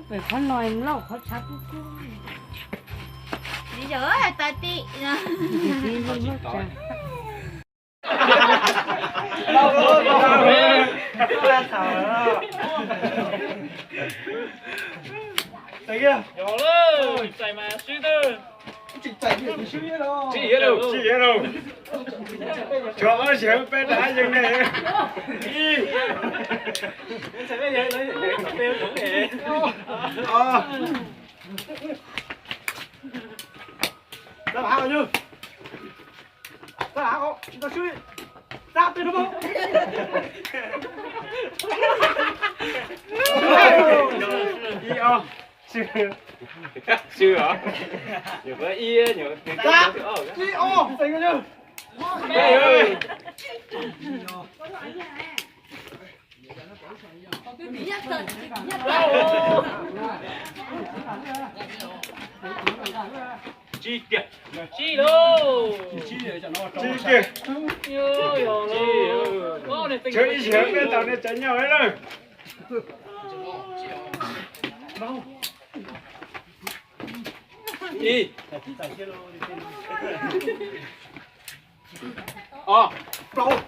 Pem qhov no loj qhov tshav kub kub. Li yog tas ti. Tshuav ob sij hawm peb rov yees ne. Ib os. Swb os. Nyuam qhuav ib, nyuam qhuav ib os. Tsib kiag. Tsib lauj. Tsib kiag. Tshuav ib sij hawm peb tau nej tsa nyoj lawm. Ib. Os. Plaub.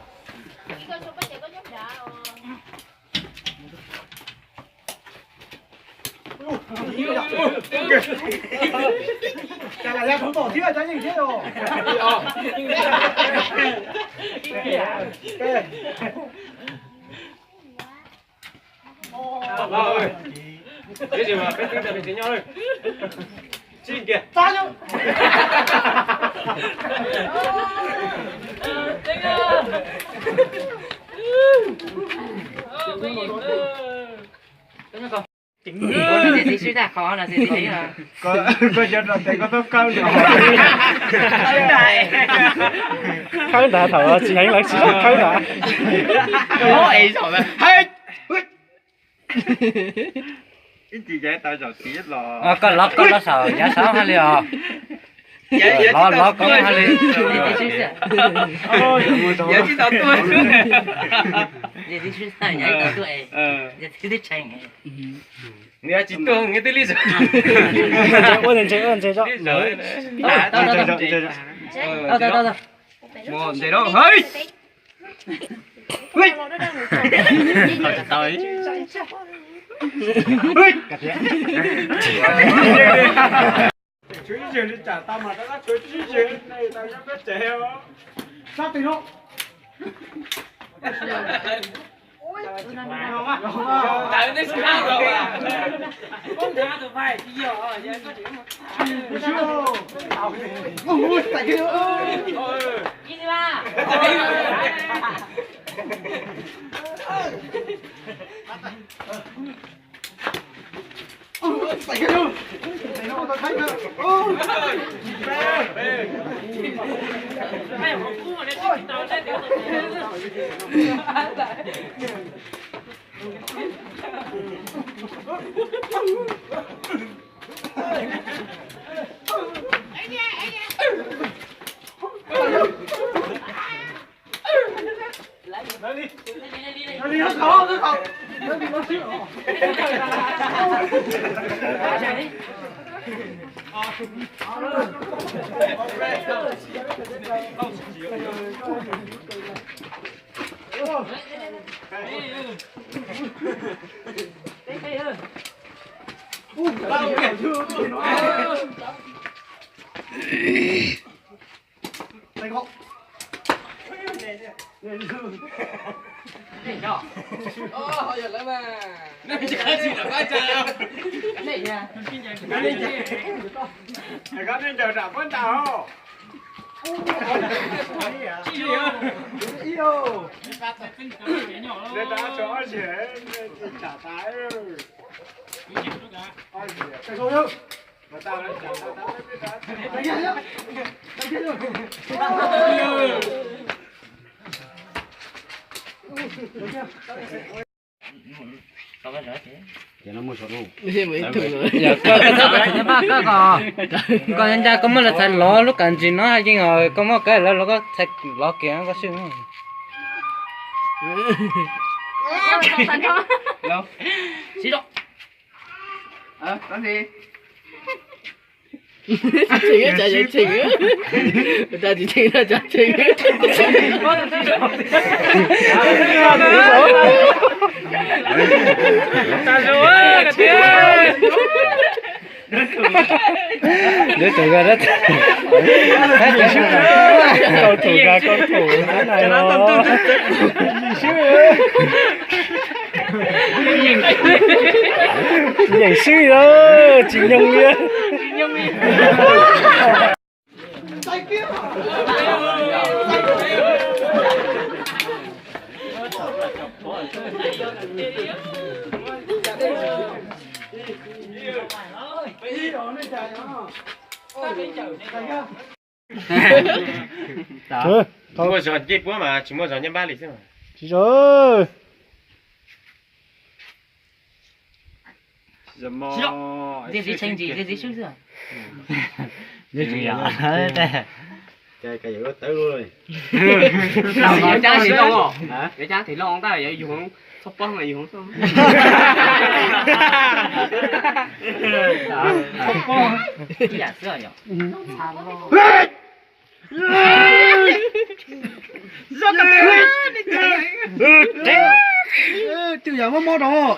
Cas lam ya rhov tom thiab cov yeej thiab os. Peb twb tau peb tsev nyob lawm. Tsib kiag. Koj cov rau tes koj tub khawb no. Khawb ntawd thaum tsis heev lawv tsis tau khawb ntawd. Ib tsis yav tau zaum tid los. Koj lov koj lov saum yav saud hais li os. Lov lov koj hais li. Nws tsis tuag nws twb li. Ua ntses ua ntses tso. Ntses no hais. Tshuav ib zeg li cas tau mas rov qab tshuav tsib zeg, tau nyob peb tsev os. Sab twg no. Koj nej ncaws rau puab ntag os. Ib os. Tsam tas. Yog koj, koj txhob txhais nyob paj koj ko. Koj nyob ncaj koj muab lawv txhais lov lub kas ntsis no hais yeej os, koj muab kawg lawv los koj txhais lov kiag koj swj. Sib zog. Tsis yeem swb li, tsis nyoog li. Muaj zog ncej puab mas tsis muaj zog ncej npab li xwb. Tsis zog. Twb yog mob mob rau.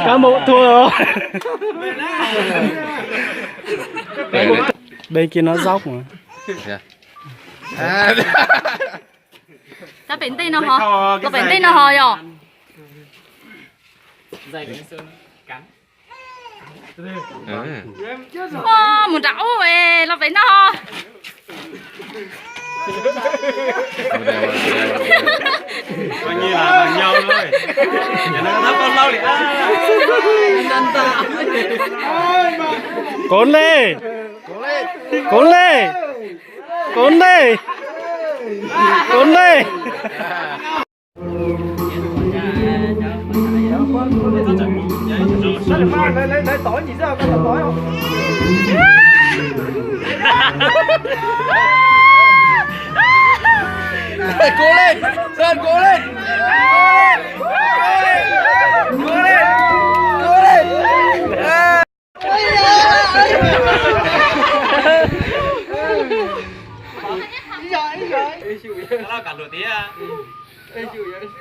Cán bộ thua rồi. Bên kia nó dốc mà. Tau pem ntej no ho, tau pem ntej no ho yog. Mus nram ub los pem no ho. Kov nej, kov nej, kov nej, kov nej. Kov nej, kov nej, kov nej.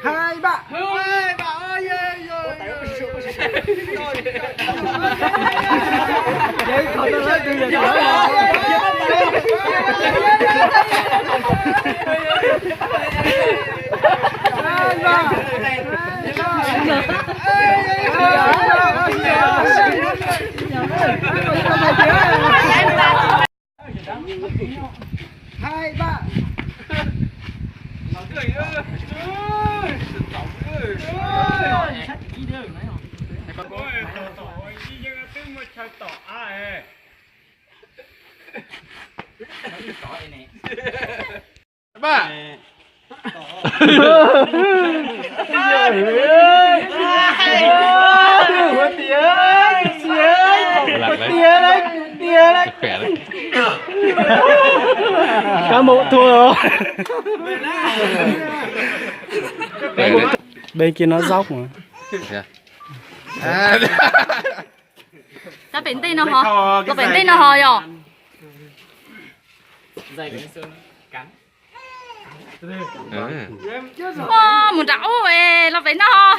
Hai ba. Hai ba. Ba. Cán bộ thua rồi. Bên kia nó dốc mà. Tau pem ntej no ho, tau pem ntej no ho yog. Mus nram ub los pem no ho.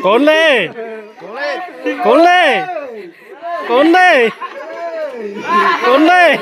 Kov nej, kov nej, kov nej, kov nej.